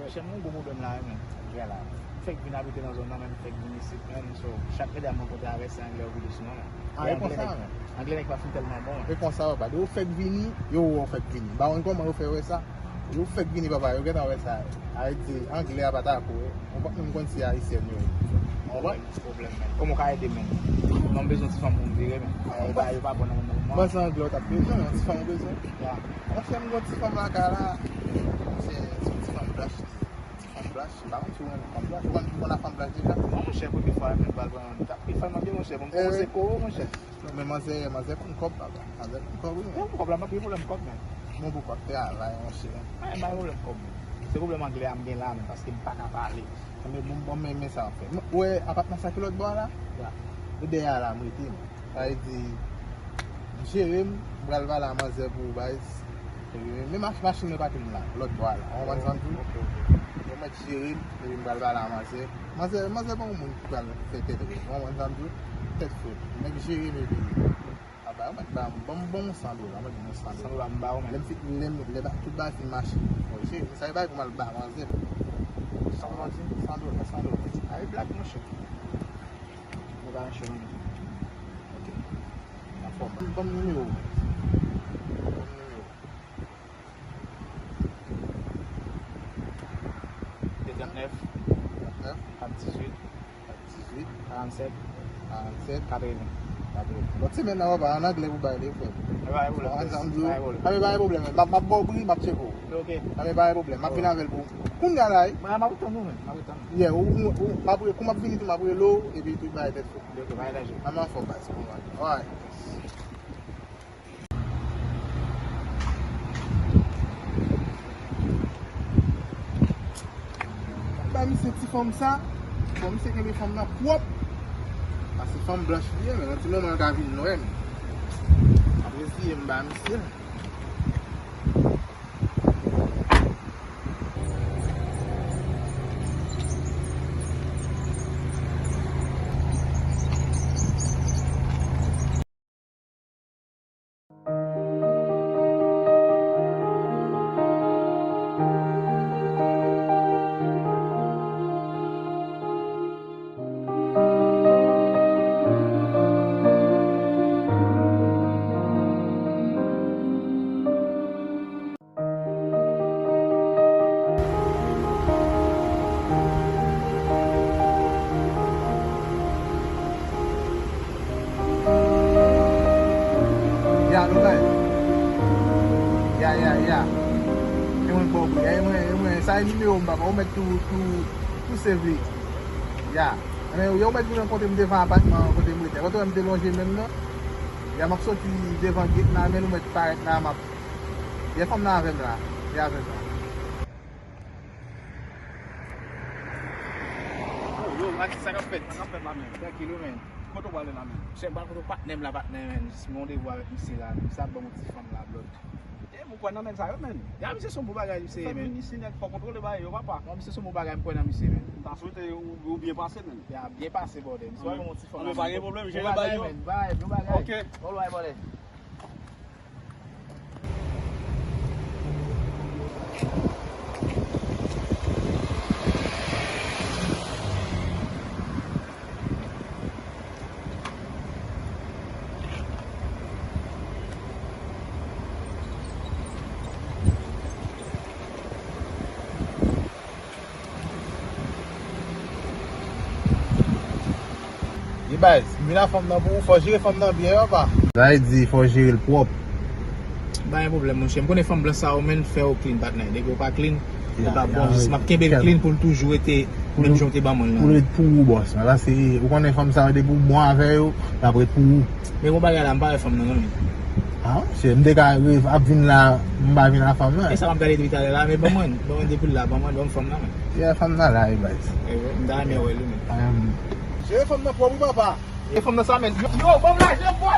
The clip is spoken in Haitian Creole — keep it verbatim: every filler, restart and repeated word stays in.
Chè, m gen yon gwo pwoblèm la, wi, men. Anglè la. M fèk vin abite nan zòn nan, men m fèk vin isit, men. So, chak medam mwen kontre avè, se anglè yo vide sou mwen, men. Ah, e konsa, men. Anglè nèg pa fin tèlman bon, men. E konsa, papa. Yo fèk vini, yo wè w fèk vini. M pa konn kòman yo fè wè sa. Yo fèk vini, papa, yo gentan wè sa. A vle di, anglè a pa tako, wi. Mwen pa t menm konn si ayisyèn yo ye. Ou konprann? Pwoblèm, men. Kòman w ka ede, men? Non, m bezwen ti fanm pou m vire, men. Ah, e ba, yo pa bon nan moman. Bon, se anglè w t ap bezwen, yon ti fanm ou bezwen? Ya. Monchè, m gen yon ti fanm lakay la. Se, se yon ti fanm blanch li ye. Ti fanm blanch, m pa konn si w renmen fanm blanch. Ou konn, ou konn fanm blanch deja? Non, monchè, premye fwa, men, m pral pran yon. T ap pi fanm nan pye, monchè, pou m kòmanse kò, monchè. Non, men manzè, manzè konn kòb, papa. Manzè konn kòb, wi, men. Yon kòb la, m ap gen pwoblèm kòb, men. Bon, pou kòb travay, monchè. Mwen pa gen pwoblèm kòb. Se pwoblèm anglè a m gen la, men, paske m pa ka pale. Men bon, bon, men, men sa w ap fè. Ou wè apatman sa ki lòt bò a la? Ya. Ou dèyè a la, m rete, men. Sa vle di, jere m, m pral pale a manzè pou ou, baz. Men mach-, machin mwen pake m la, lòt bò a la. Ou konprann sa m di w? Ok, ok. Ou mèt jere m, epi m pral pale a manzè. Manzè, manzè pa yon moun ki pral fè tèt rèd. Ou konprann sa m di w? Tèt frèt. Nèg jere m epi a ba, ou mèt ba m, ban m, ban m san dola, mwen gen san dola. San dola m ba ou, men. Lè m fi-, lè m, lè ba, tout bagay fin mache. Bon, jere m, sa e bagay pou m al ba manzè. San dola, san dola, san dola. A e blag, monchè. Nou pa nan chè, non. Ok. Anfòm. Ban m nimewo w. Ban m nimewo w. Se trannèf. Trannèf. Kat dizuit. Kat dizuit. Karannsèt. Karannsèt. Katreven. Katreven. Lòt semèn nan, papa, an anglè pou bay li, frè. Pa gen pwoblèm. Pa gen pwoblèm. Pa gen pwoblèm. M ap, m ap ba w pri, m ap tcheke w. Ok. Pa gen pwoblèm. M ap vin avè l pou ou. Kounye a la, wi. Mwen, m ap tann ou, men. M ap tann ou. Yeah, ou, ou, ou, m ap re-, kou m ap vini tou, m ap rele w, epi tout bagay tèt fèt. Ok, pa gen danje. Ann anfòm, baz, pou mwen. Alright. Ba misye ti fanm sa. Bon, misye kenbe fanm nan pwòp. Paske fanm blanch li ye, men nan ti moman l ka vin nwè, men. Apre si m ba misye. Ya, nou bay. Ya, ya, ya. E mwen k ba w pri a, e mwen, e mwen, sa e nimewo m, papa, ou mèt tou, tou, tou save li. Ya. Anben, yo mèt vin rankontre m devan apatman an kote m rete. Kote w wè m te lonje men m nan? Ya, m ap soti devan gate la, men nou mèt parèt la, m ap. Ya, fanm nan avè m la. Li avè m la. Yo, yo, Max, sa k ap fèt? Sa k ap fèt la, men? Trankil, wi, men. Kote w prale la, men? Chè, m pral kote patnè m la, patnè, men. Jis m gen randevou avèk misye la, men. Misye ap ban m yon ti fanm la, blòd. E, m kwè nan men sa yo, men. Ya, misye se yon bon bagay, misye, men. Fè vin isi, nèg, fò w kontwole bagay yo, papa. Non, misye se yon bon bagay, m kwè nan misye, men. M ta swete ou, ou byen pase, men. Ya, byen pase, brother. Misye ap ban m yon ti fanm la, men. Anben, pa gen pwoblèm, jere bagay yo. Bon bagay, men. Bye, bon bagay. Ok. All right, brother. Ye baz, m vin ak fanm nan pou ou, fò w jere fanm nan byen, papa. Sa vle di, fò w jere l pwòp. Pa gen pwoblèm, monchè. M konnen fanm blanch sa yo, men fè yo clean, patnè. Depi yo pa clean, yo pa bon. Jis m ap kenbe l clean pou l toujou rete menm jan w te ban mwen l lan. Pou l ret pou ou, bòs. Paske ou konnen fanm sa yo, depi w bon avè yo, y ap ret pou ou. Men gon bagay la, m pa wè fanm nan, non, men. Ah, se m te ka ap vin la, m pa vin ak fanm nan. E sa m ap gade depi talè la, men ban mwen, ban mwen depi l la, ban mwen, ban m fanm nan, men. Yeah, fanm nan la, wi, baz. Eh, m ta renmen wè l, wi, men. Jere fanm nan pwòp, wi, papa. Jere fanm nan sa, men. Yo, yo, ban m lajan, bwa.